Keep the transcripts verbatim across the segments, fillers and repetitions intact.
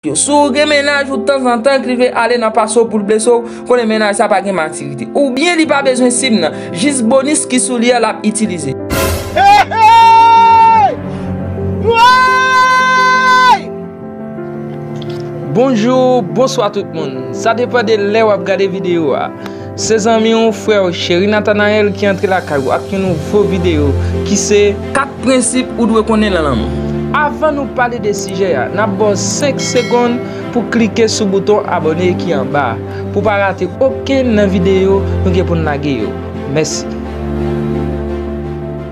yo. Si w gen mennaj ou tanzantan k rive ale nan pase w pou l blese w, konnen mennaj sa pa gen matirite. Oubyen li pa bezwen sim nan, jis bonis ki sou li a l ap itilize. Hey, hey! Woy! Bonjou, bonswa tout moun. Sa depann de lè w ap gade videyo a. Se zanmi w, frè w, Cheri Nathanael ki antre lakay ou ak yon nouvo videyo ki se kat prensip ou dwe konnen nan lanmou. Avan nou pale de sijè a, n ap ba w senk segonn pou klike sou bouton abòne ki anba a, pou w pa rate okenn nan videyo nou gen pou n lage yo. Mèsi.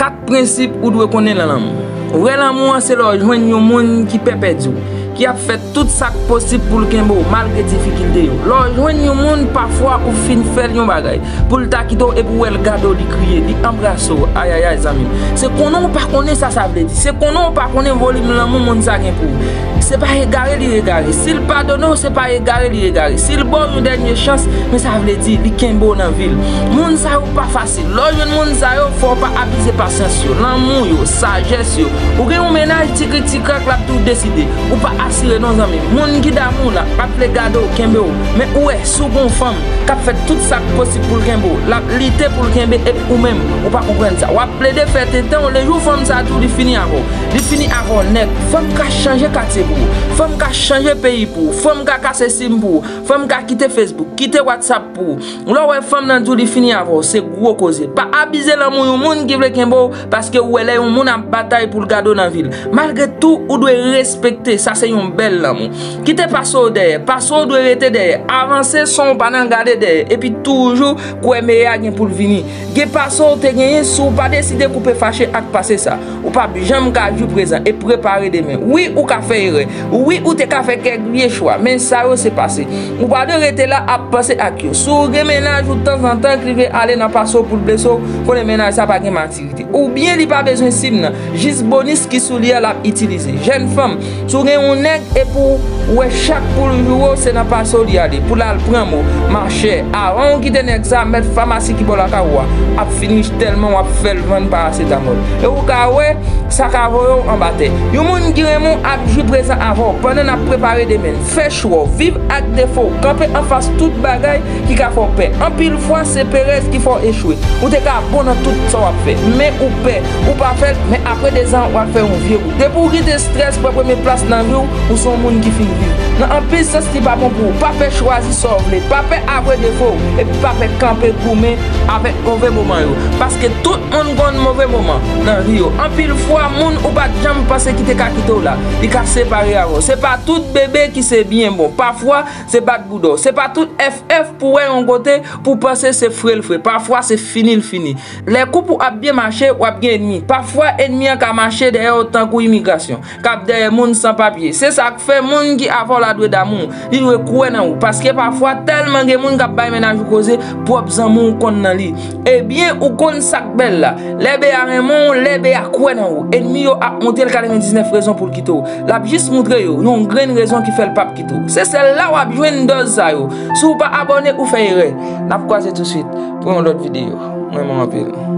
Kat prensip ou dwe konnen nan lanmou. Vrè lanmou an se lè w jwenn yon moun ki pè pèdi w, ki ap fè tout sa k posib pou l kenbe w malgre difikilte yo. Lè w jwenn yon moun, pafwa ou fin fè l yon bagay pou l ta kite w epi w wè l gade w, li kriye, li anbrase w. Ayayay, zanmi m. Se konnen w pa konnen sa sa vle di. Se konnen w pa konnen volim lanmou moun sa gen pou ou. Se pa egare li egare. Si l padone w, se pa egare li egare. Si l ba w yon dènye chans, men sa vle di li kenbe w nan vi l. Moun sa yo pa fasil. Lè w jwenn moun sa yo, fò w pa abize pasyans yo, lanmou yo, sajès yo. Ou gen yon mennaj ti krik ti krak, l ap tou deside. Ou pa asire non, zanmi m. Moun ki damou w la ap vle gade w, kenbe w. Men ou wè, si w gen yon fanm k ap fè tout sa k posib pou l kenbe w, l ap lite pou l kenbe, epi ou menm, ou pa konprann sa. W ap plede fè tenten w, le jou fanm sa di w li fini avè w, li fini avè w nèt. Fanm ka chanje katye pou ou. Fanm ka chanje peyi pou ou. Fanm ka kase sim pou ou. Fanm ka kite Facebook, kite WhatsApp pou ou. Lè w wè fanm nan di w li fini avè w, se gwo koze. Pa abize lanmou yon moun ki vle kenbe w, paske ou wè lè yon moun ap batay pou l gade w nan vi l. Malgre tou, ou dwe respekte, sa se yon bèl lanmou. Kite pase w dèyè, pase w dwe rete dèyè. Avanse san w pa nan gade dèyè, epi toujou kwè meyè a gen pou l vini. Gen pase w te genyen, si w pa deside koupe fache ak pase sa, ou p ap janm ka jwi prezan e prepare demen. Wi, ou ka fè erè. Wi, ou te ka fè kèk vye chwa, men sa yo se pase. Ou pa dwe rete la ap panse ak yo. Si w gen mennaj ou tanzantan k rive ale nan pase w pou l blese w, konnen mennaj sa pa gen matirite. Oubyen li pa bezwen sim nan, jis bonis ki sou li a l ap itilize. Jèn fanm, si w gen yon nèg epi w wè chak pou l joure w, se nan pase w li ale, pou l al pran mo. Machè, avan w kite nèg sa, mèt famasi ki bò lakay ou a ap fini tèlman w ap fè l vann parasetamòl. E ou ka wè, sa ka voye w anba tè. Yon moun ki renmen w ap jwi prezan avè w pandan n ap prepare demen. Fè chwa w, viv ak defo w, kanpe anfas tout bagay ki ka fè w pè. Anpil fwa, se perèz ki fè w echwe. Ou te ka bon nan tout sa w ap fè, men ou pè, ou pa fè l, men apre dezan, w ap fè yon vye wout. Depi w kite estrès pran premye plas nan vi w, ou se yon moun ki fin viv. Nan anpil sans, li pa bon pou ou. Pa pè chwazi sa w vle, pa pè avwe defo w, epi pa pè kanpe goumen avèk move moman yo. Paske tout moun konn move moman nan vi yo. Anpil fwa, moun ou pa t janm panse ki te ka kite w la, li ka separe avè w. Se pa tout bebe ki se byen bon. Pafwa, se bat bouda w. Se pa tout F F pou wè yon kote, pou panse se fre l fre. Pafwa, se fini l fini. Lè koup ou ap byen mache, w ap gen ènmi. Pafwa, ènmi an ka mache dèyè w tankou imigrasyon k ap dèyè moun san papye. Se sa k fè moun ki avè w la dwe damou w. Li dwe kwè nan ou. Paske pafwa, tèlman gen moun k ap bay mennaj ou koze, pwòp zanmi w konn nan li. Ebyen, ou konn sa k bèl la. Lè bea renmen w, lè bea kwè nan ou, ènmi yo ap montre l katrevendiznèf rezon pou l kite w. L ap jis montre yo yon grenn rezon ki fè l p ap kite w. Se sèl la w ap jwenn dòz sa yo. Si w pa abòne, ou fè erè. N ap kwaze tousuit pou yon lòt videyo. M renmen w anpil.